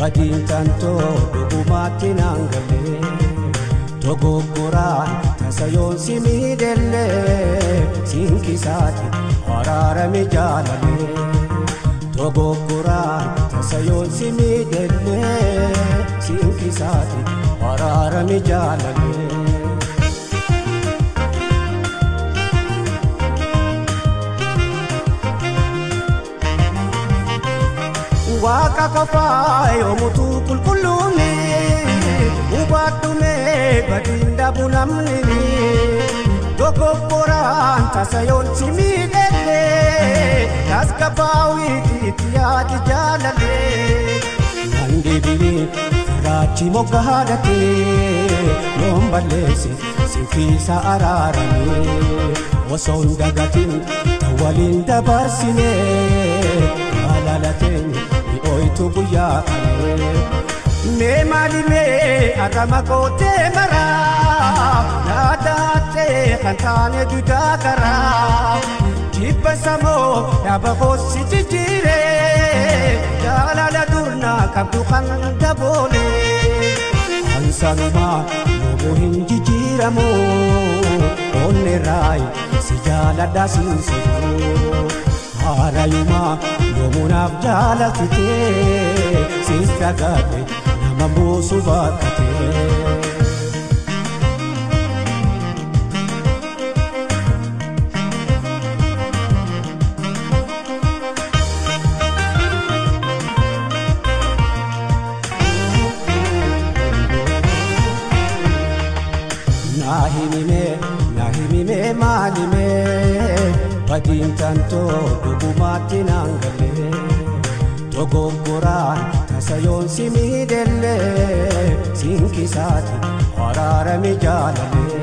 Badiin tantoo dhugumaatti naan galee dogoggoraan tasa yoon si miidhellee siinqisaati araarame jaalalee dogoggoraan tasa yoon si miidhellee siinqisaati araarame jaalalee. Waaqa qofaa yoomutu qulqulluuni hubaadhume badiin dhabu namni dogoggoraan tasa yoon si miidhellee tasgabbaawiitti yaadi jaalalee. Nan deebi'ee firaachi moggaadhatee yoon balleesse sinfiisa araaramee osoo hin dagatin tan waliin dabarsinee jaalalateen. Oitu guyyaa kanee mee maali mee arrama kootee maraa naadaatee kan taane duudaa karaa jibba samoo dhaaba koosii jijjiiree jaalala durnaa qabdu kan daboolee ansanumaa yoomuu hin jijjiiramu onnee raayi si jaaladhaa siin Haarayumaa yoomuunaaf jaalatitee siis dagaate nama buusu bakkatee. Naa himimee maalimee. Badiin tantoo dhugumaatti naan galee dogoggoraan tasa yoon si miidhellee siinqisaati araarame jaalalee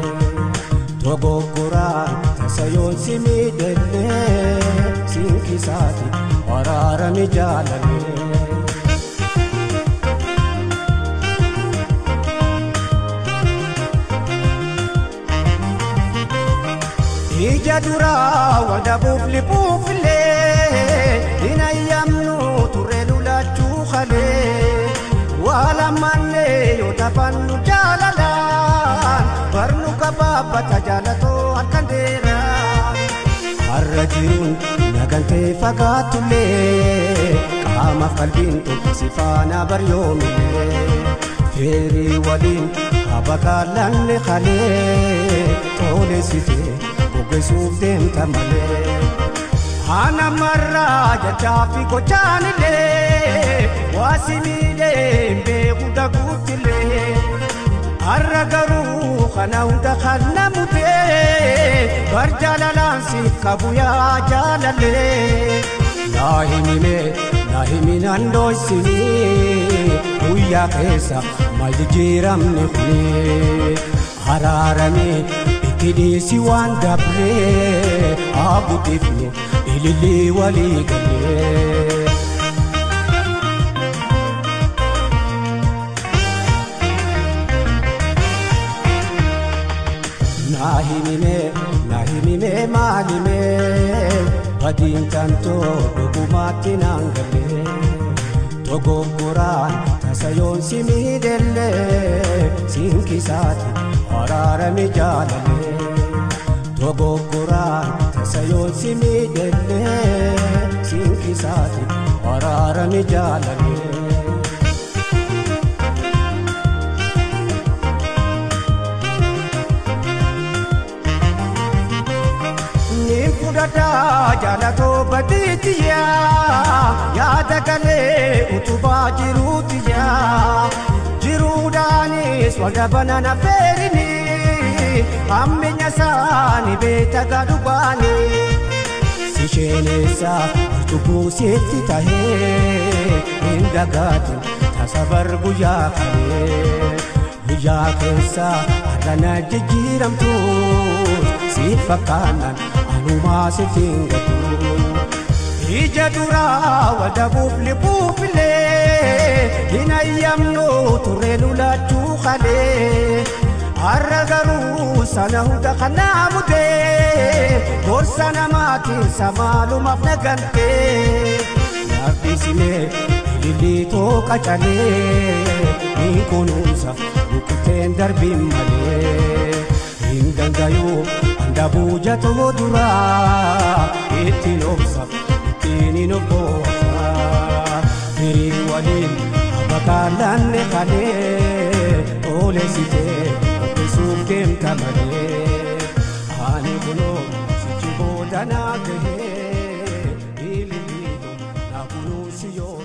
dogoggoraan tasa yoon si miidhellee siinqisaati araarame jaalalee. Ija duraa wadabuuf libuufillee hin ayyamnu turre lulachuu kalee waa lammaanne yoo taphannu jaalalaan barnu kabaabbata jaalatoo harkaan dheeraa. Har'a jiruun nagantee fagaatullee qaamaaf qalbiin si faana baryoomillee feerii waliin habaqaalanne kalee toolessitee. Gogeessuuf deemta malee Ana marraa jechaa fi gochaanillee waa si miidhee beeku daguutillee har'a garuu kana hunda kan namutee bar jaalalaan si qabu yaa jaalallee. Naa himimee naa himinaan dho'isinii guyyaa keessa maal jijjiiramni kuni araaramee. Hidhiisi waan dabree haguutifnu ililii walii galee. Naa himimee maalimee badiin tantoo dhugumaatti naan galee dogoggoraan tasa yoon si miidhellee siinqisaati araarame jaalalee dogoggoraan tasa yoon si miidhellee siinqisaati araarame jaalalee. Fudhadhaa jaalatoo badiitiyaa yaada galee utubaa jiruutiyaa jiruudhaanis waldhabana na feerinii hamminya isaanii beekta gadhubaanii si sheenessa cubbuu sitti tahee hin dagaatin tasa bar guyyaa kanee guyyaa keessa har'a na jijjiiramtuus si fakkaannaan. Anumaa sitti hin gatu. Ija duraa wadabuuf libuufillee hin ayyamnu turre lulachuu kalee har'a garuu sana hunda kanaa mudee gorsa namaatiin samaalumaaf nagantee. Naaf dhiisimee Ililliitoo qacalee ni kunuunsa bukuteen darbiin malee. Hin dandayuu handabuu jatoo duraa ittiin obsa ittiin hin obboosa. Firii waliin abakaalanne kalee oleessitee qopheessuuf deemta malee. Ani kunoo sichi booda naa gahee ililliitoo na kunuunsi yoo.